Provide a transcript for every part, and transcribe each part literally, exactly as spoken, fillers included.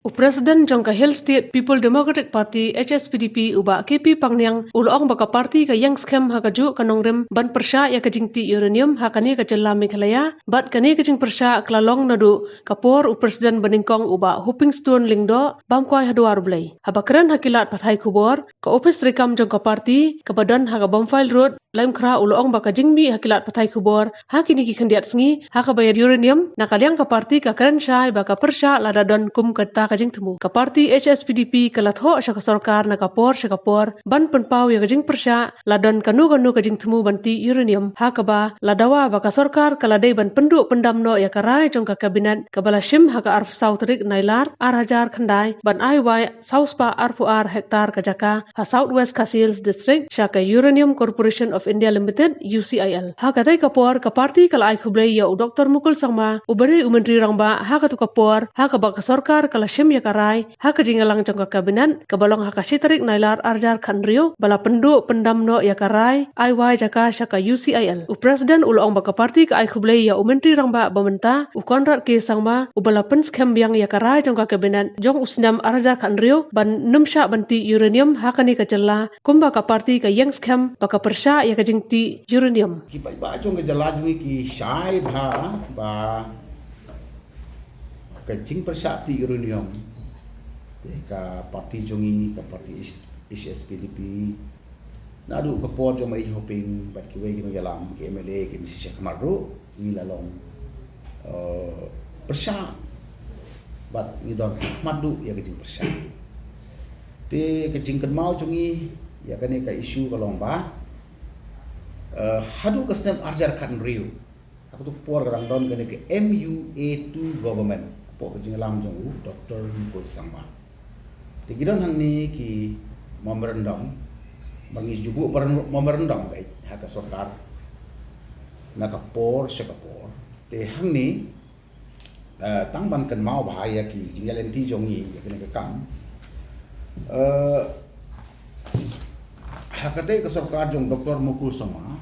U President jong ka Hill State People Democratic Party, H S P D P, u Bah K P Pangniang, u la ong ba ka party ka ïeng skhem ha kajuh ka nongrim ban pyrshah ïa ka jingtih uranium ha kane ka jylla Meghalaya, bad kane ka jingpyrshah ka la long naduh ka por u President banyngkong u Bah Hopingstone Lyngdoh bam kwai ha Dwar U Blei. Haba kren ha ki lad pathai khubor, ka ophis treikam jong ka party kaba don ha ka Bamfai Road, Laitumkhrah, u la ong ba ka jingmih ha ki lad pathai khubor ha kine ki khyndiat sngi ha kaba ïa uranium, na ka liang ka party ka kren shai ba ka pyrshah lada don kum kata ka jingthmu. Ka party H S P D P ka la thoh sha ka sorkar na ka por sha ka por ban pynpaw ïa ka jingpyrshah la don kano kano ka jingthmu ban tih uranium, ha kaba la dawa ba ka sorkar ka la dei ban pynduh pyndam noh ïa ka rai jong ka Cabinet kaba la shim ha ka arphew saw tarik Nailar ar hajar khyndai ban ai wai saw spah arphew ar hektar ka jaka ha South West Khasi Hills District sha ka Uranium Corporation of India Limited, U C I L. Ha katei ka por ka party ka la ai khublei ïa u Doctor Mukul Sangma, uba dei u Myntri Rangbah ha katu ka por, ha kaba ka sorkar ka la shim ïa ka rai ha ka jingïalang jong ka Cabinet kaba long ha ka shi tarik Nailar ar hajar khathynriew ba la pynduh pyndam noh ïa ka rai ai wai jaka sha ka U C I L. U President u la ong ba ka party ka ai khublei ïa u Myntri Rangbah ba mynta, u Conrad K Sangma, uba la pynskhem biang ïa ka rai jong ka Cabinet jong u snem ar hajar khathynriew ban nym shah ban tih uranium ha kane ka jylla, kumba ka party ka ïeng skhem ba ka pyrshah ïa ka jingtih uranium. Ki paidbah jong ka jylla jong ngi ki shai bha ba ka jingpyrshah tih uranium te ka party jong ngi, ka party H S P D P, naduh ka por jong Bah Hoping bad kiwei ki nongïalam, ki M L A, ki M C sha khmat ruh, ngi la long, eh, pyrshah bad ngi don khmat duh ïa ka jingpyrshah. Te ka jingkynmaw jong ngi ïa kane ka issue ka long ba, eh, haduh ka snem ar hajar khathynriew, ha katu ka por ka dang don kane ka M U A two government hapoh ka jingïalam jong u Doctor Mukul Sangma. Te ki don hangne ki memorandum, ba ngi ju buh memorandum ka ha ka sorkar na ka por sha ka por. Te hangne, eh, tang ban kynmaw bha ïa ki jingïaid lynti jong ngi ïa kane ka kam. Eh, ha katei ka sorkar jong Doctor Mukul Sangma,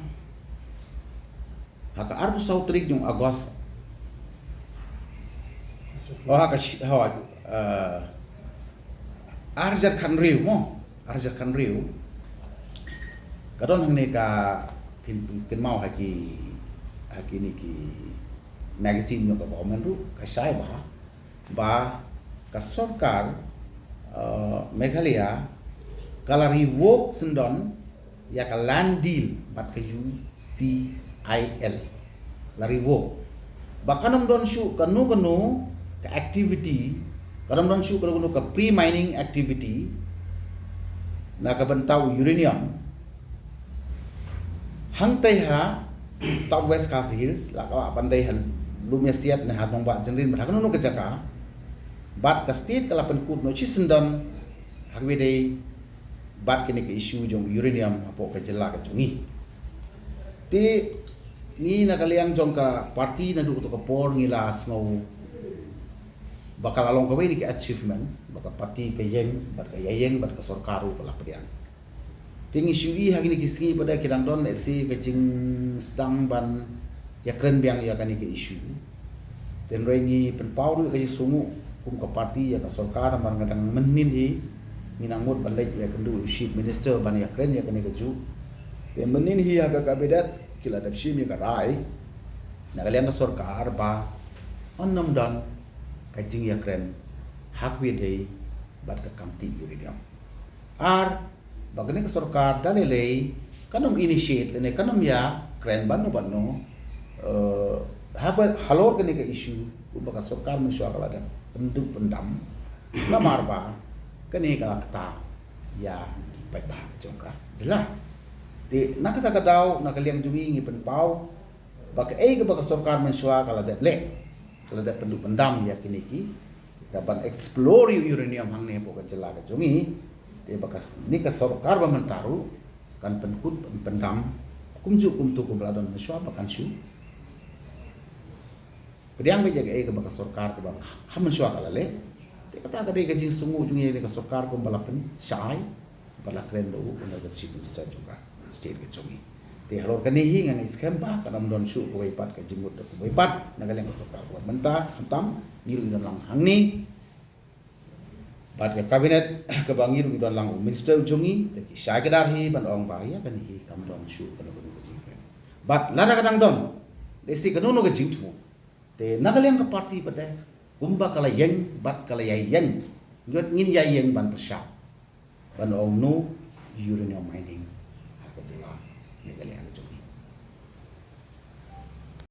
ha ka arphew saw tarik jong August, oh, ha ka shi-, ha, eh, ar hajar khathynriew mo, ar hajar khathynriew. Ka don hangne ka phin, phin kynmaw ha ki, ha kine ki magazine jong ka government ruh, ka shai bha ba ka sorkar, eh, Meghalaya ka la revoke syndon ïa ka land deal bad ka U C I L. La revoke. Ba kan ym don shuh kano kano ka activity, kan ym don shuh kano kano ka pre-mining activity na ka bynta u uranium hangtei ha South West Khasi Hills, la ka lah ban dei ha Lumiasiat ne ha Nongbah Jynrin, bad ha kano kano ka jaka. Bad ka state ka la pynkut noh shisyndon ha kaba ïadei bad kane ka issue jong uranium hapoh ka jylla ka jong ngi. Te ngi na ka liang jong ka party naduh katu ka por ngi la sngew ba ka la long kawei na ki achievement ba ka party ka ïeng bad ka ïaïeng bad ka sorkar ruh ka la pdiang. Te ngi shu i ha kine ki sngi ba da ki dang don lehse ka jingsdang ban ïakren biang ïa kane ka issue. Te hynrei ngi pynpaw ruh ïa ka jingsngewnguh kum ka party ïa ka sorkar namar nga dang mynnin hi ngi nang mut ban leit ïakynduh u Chief Minister ban ïakren ïa kane kajuh. Te mynnin hi ha ka cabinet ki la dep shim ïa ka rai na ka liang ka sorkar ba yn nym don ka jingïakren ha kaba ïadei bad ka kam tih uranium. Ar ba kane ka sorkar da lei lei kan ym initiate lane kan ym ïakren bad no bad no, eh, haba halor kane ka issue kumba ka sorkar mynshuwa ka la dep pynduh pyndam namar ba kane ka la kta ïa ki paidbah jong ka jylla. Te na kata ka daw na ka liang jong ngi ngi pynpaw ba kaei kaba ka sorkar mynshuwa ka la dep leh, ka la dep pynduh pyndam ïa kine ki, ka ban explore ïa u uranium hangne hapoh ka jylla ka jong ngi. Te ba ka s-, ne ka sorkar ba mynta ruh kan pynkut pyn-, pyndam kumjuh kumto kumba la don mynshuwa ba kan shu pdiang beit ïa kaei kaba ka sorkar kaba ha mynshuwa ka la leh. Te kata ka dei ka jingsngewnguh jong ngi ïa kane ka sorkar kumba la pynshai bad la kren da u Honourable Chief Minister jong ka state ka jong ngi. Te halor kane hi nga ngeit skhem ba kan ym don shuh kawei pat ka jingmut da kawei pat na ka liang ka sorkar kaba mynta, khamtam ngi ruh ngi don lang hangne. Bad ka cabinet kaba ngi ruh ngi don lang u minister u jong ngi, te ki shah ki dar hi ban ong ba ïa kane hi kam don shuh kano kano ka jingkren. Bad lada ka dang don, lehse kano kano ka jingthmu, te na ka liang ka party pat de, kumba ka la ïeng bad ka la ïai ïeng, ngin ïai ïeng ban pyrshah ban ong no uranium mining ha ka jylla Meghalaya ka jong ngi.